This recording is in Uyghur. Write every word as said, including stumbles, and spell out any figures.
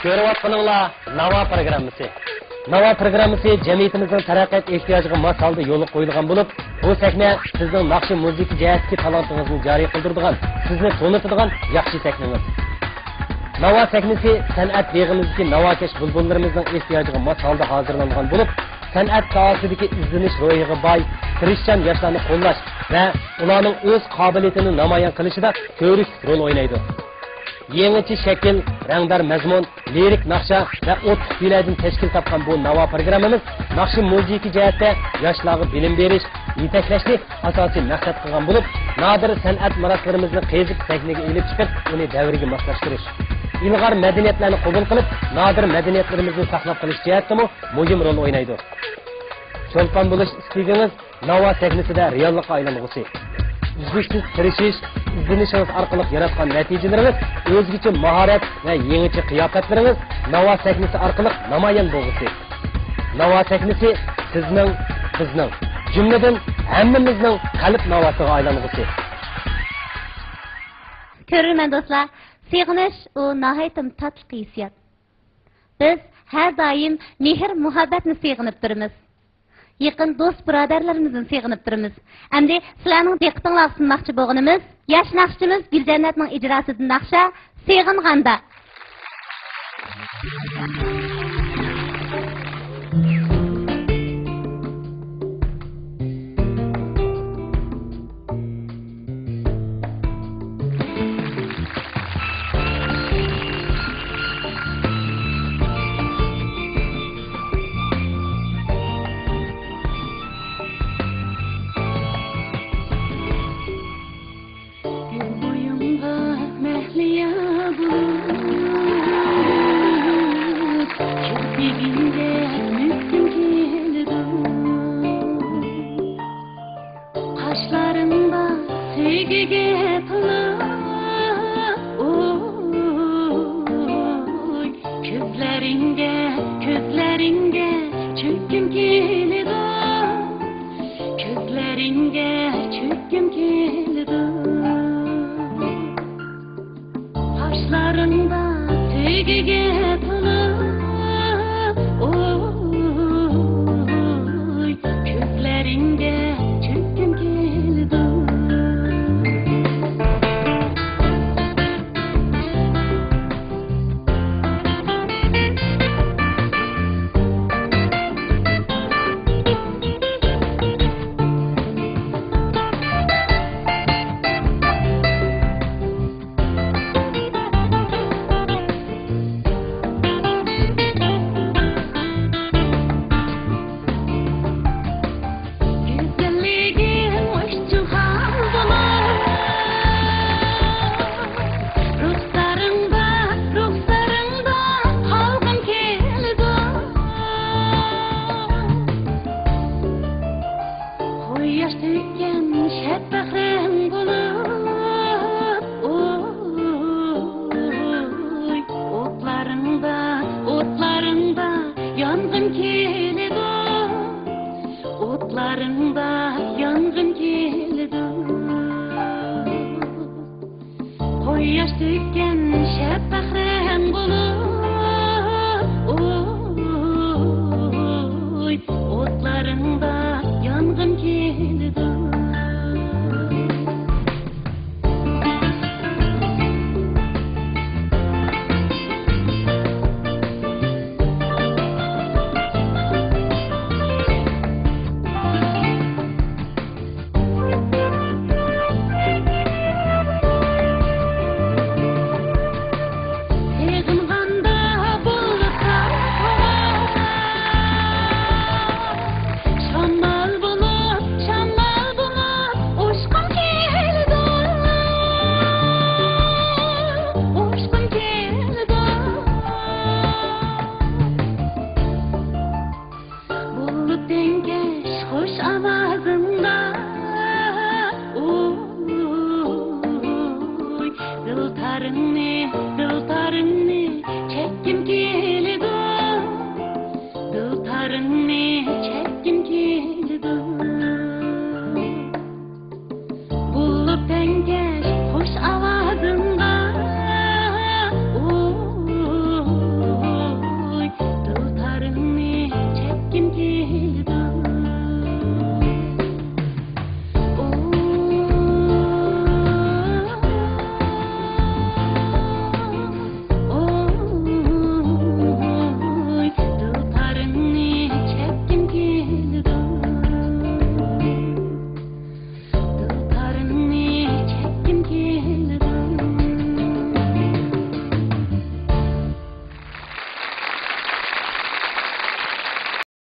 كۆرۈۋاتقىنىڭلار ناۋا پروگراممىسى. ناۋا پروگراممىسى جەمئىيىتىمىزنىڭ تەرەققىيات ئېھتىياجىغا ماس ھالدا يولغا قويۇلغان بولۇپ، بۇ سەھنە سىزنىڭ ناخشا مۇزىكا جەھەتتىكى تالانتىڭىزنى جارى قىلدۇرىدىغان، سىزنى تونۇتىدىغان ياخشى سەھنىڭىز. ناۋا سەھنىسى سەنئەت بېغىمىزدىكى ناۋاكەش بۇلبۇللىرىمىزنىڭ ئېھتىياجىغا ماس ھالدا ھازىرلانغان بولۇپ، سەنئەت ساھەسىدىكى ئىزدىنىش روھىغا باي، تىرىشچان ياشلارنى قوللاش ۋە ئۇلارنىڭ ئۆز قابىلىيىتىنى نامايان قىلىشىدا كۆۋرۈك رول ئوينايدۇ. يېڭىچە شەكىل، رەڭدار مەزمۇن، لىرىك ناخشا ۋە ئوتلۇق كۈيلەردىن تەشكىل تاپقان بۇ ناۋا پروگراممىمىز ناخشا مۇزىكا جەھەتتە ياشلارغا بىلىم بېرىش، يېتەكلەشنى ئاساسىي مەقسەت قىلغان بولۇپ، نادىر سەنئەت مىراسلىرىمىزنى قېزىپ سەھنىگە ئېلىپ چىقىپ، ئۇنى دەۋرگە ماسلاشتۇرۇش، ئىلغار مەدەنىيەتلەرنى قوبۇل قىلىپ، نادىر مەدەنىيەتلىرىمىزنى ساقلاپ قېلىش جەھەتتىمۇ مۇھىم رول ئوينايدۇ. چولپان بولۇش ئىستىكىڭىز ناۋا سەھنىسىدە رېئاللىققا ئايلانغۇسى. ئۈزلۈكسىز تىرىشىش، ئىزدىنىشىڭىز ئارقىلىق ياراتقان نەتىجىلىرىڭىز، ئۆزگىچە ماھارەت ۋە يېڭىچە قىياپەتلىرىڭىز ناۋا سەھنىسى ئارقىلىق نامايان بولغۇسى. ناۋا سەھنىسى سىزنىڭ، بىزنىڭ، جۈملىدىن ھەممىمىزنىڭ قەلب ناۋاسىغا ئايلانغۇسى. كۆرۈرمەن دوستلار، سېغىنىش ئۇ ناھايىتىم تاتلىق ھېسسىيات. بىز ھەر دائىم مېھىر-مۇھەببەتنى سېغىنىپ تۇرىمىز. يېقىن دوست-بۇرادەرلىرىمىزنى سېغىنىپ تۇرىمىز. ئەمدى سىلەرنىڭ دىققىتىڭلارغا سۇنماقچى بولغىنىمىز ياش ناخشىچىمىز گۈلجەننەتنىڭ ئىجراسىدىن ناخشا سېغىنغاندا. گۈل بويۇڭغا مەھلىيا بولۇپ، كىرپىكىڭگە مۆككۈم كېلىدۇ. قاشلىرىڭدا سۆيگۈگە تولۇپ، ئوي، كۆزلىرىڭگە، كۆزلىرىڭگە چۆككۈم كېلىدۇ، كۆزلىرىڭگە چۆككۈم كېلىدۇ. قاشلىرىڭدا سۆيگۈگە تولۇپ،